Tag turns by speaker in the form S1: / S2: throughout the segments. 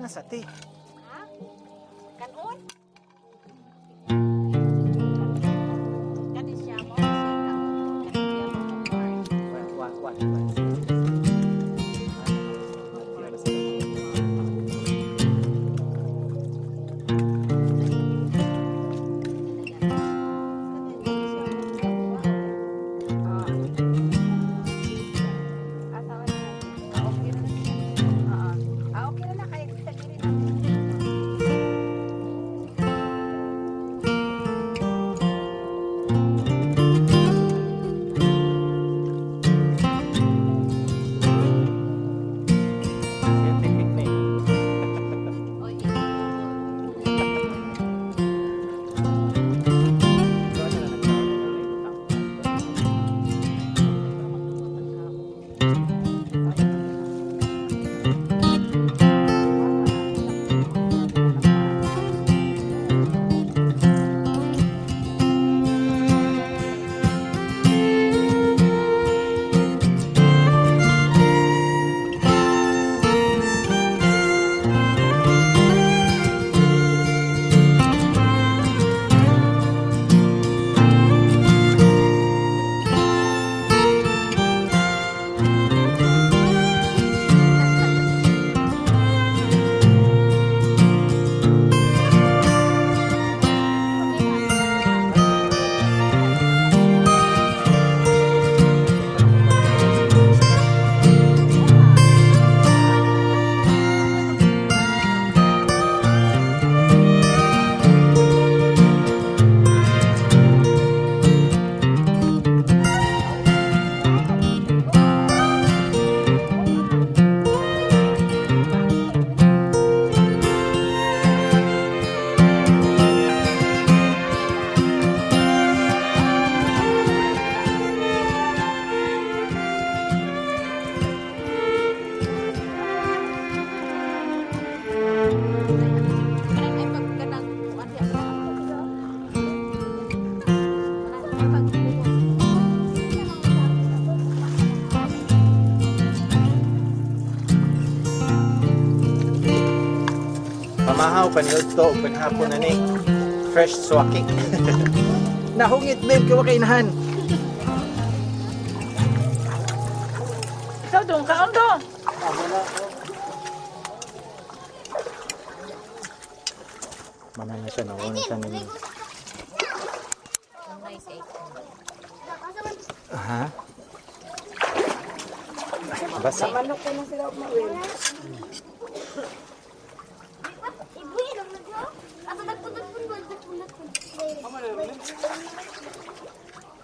S1: Na sa ti.
S2: Ha? Kanon? Kani siya mo siya kaon. Kani siya mo Mark.
S1: Wa wa wa.
S2: Ah, okay na siya. Ah, okay na lang. Kaya kita diri na.
S1: Scientific na eh.
S2: Oy,
S1: So, ano na, nagkaroon na ng ibutang.
S2: Kanang ay pag kanang kuan siya. Kanang ay pag
S1: Pamahaw paniudto ug panghapon na ni fresh swaki. Nahungit babe kay wa kay inahan.
S3: Ikaw dong, kaon dong.
S1: Mana na siya nauna siya ninyo.
S2: Nice eh.
S1: Ha? Basa.
S3: Manok ko na sila mawin.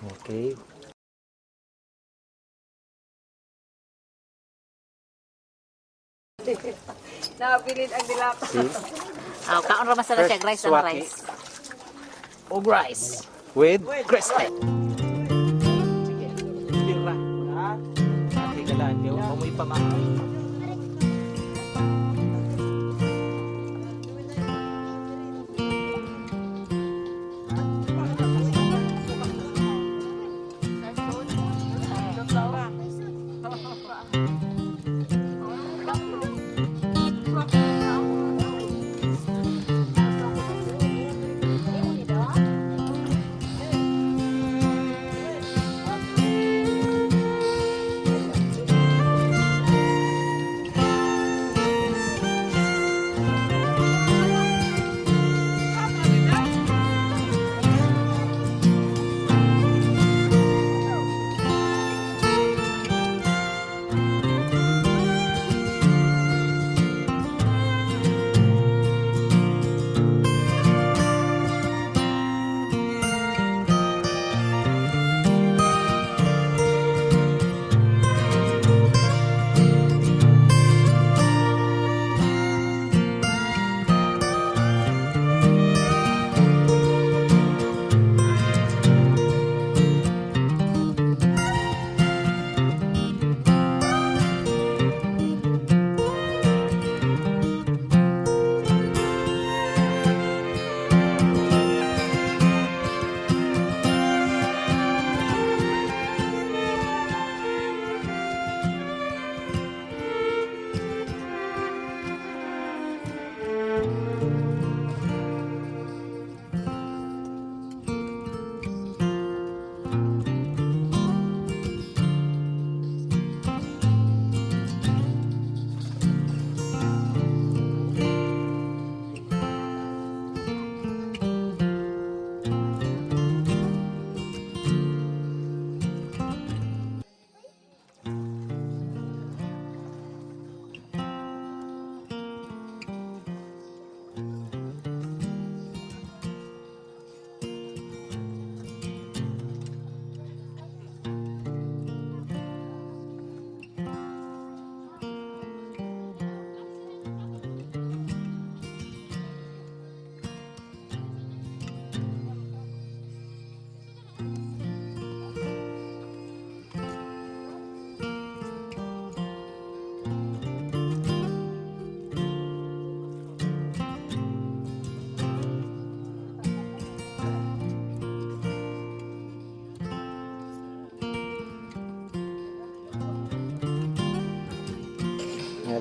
S1: Okay.
S3: Nabilin ang dilata.
S1: See?
S2: Ah, kaon ra man sana siya
S1: Fresh
S2: rice and
S1: swaki.
S2: rice.
S3: Og rice.
S1: With crispy. Sige. Tira. Ha? Ate galaan. Di mo mo'y pamahaw.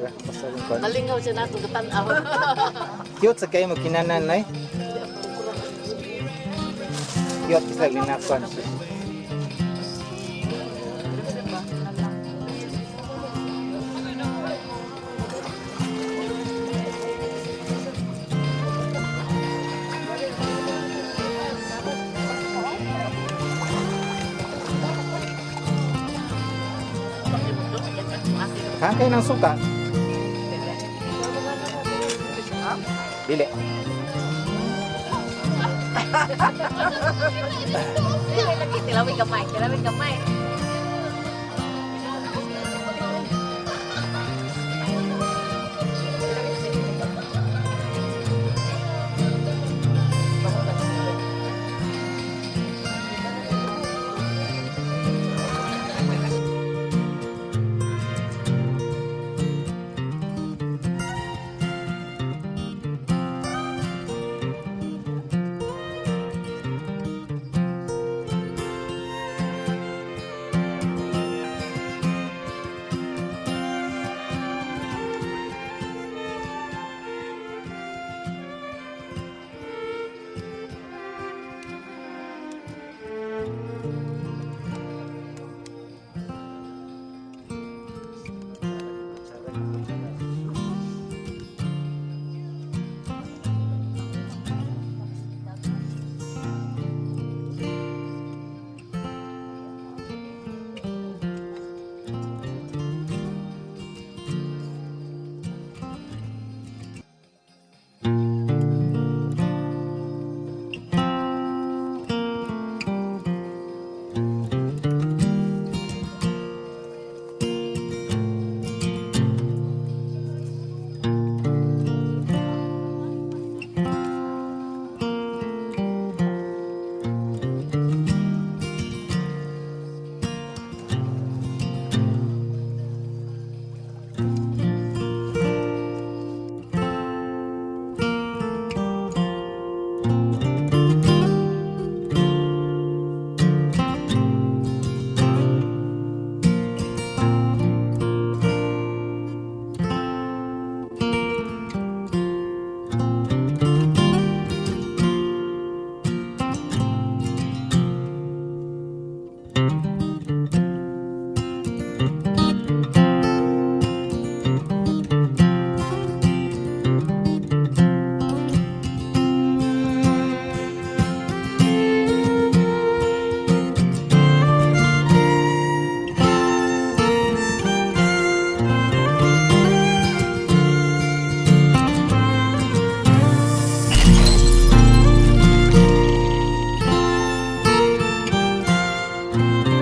S1: ra. Basta rin kuan.
S4: Malingaw siya nato gatan-aw.
S1: Cute sa kayo mo kinanan ay. Cute sa linakon. Kaan kayo ng suka? Dili.
S4: Lagi tilawig gamay, tilawig gamay.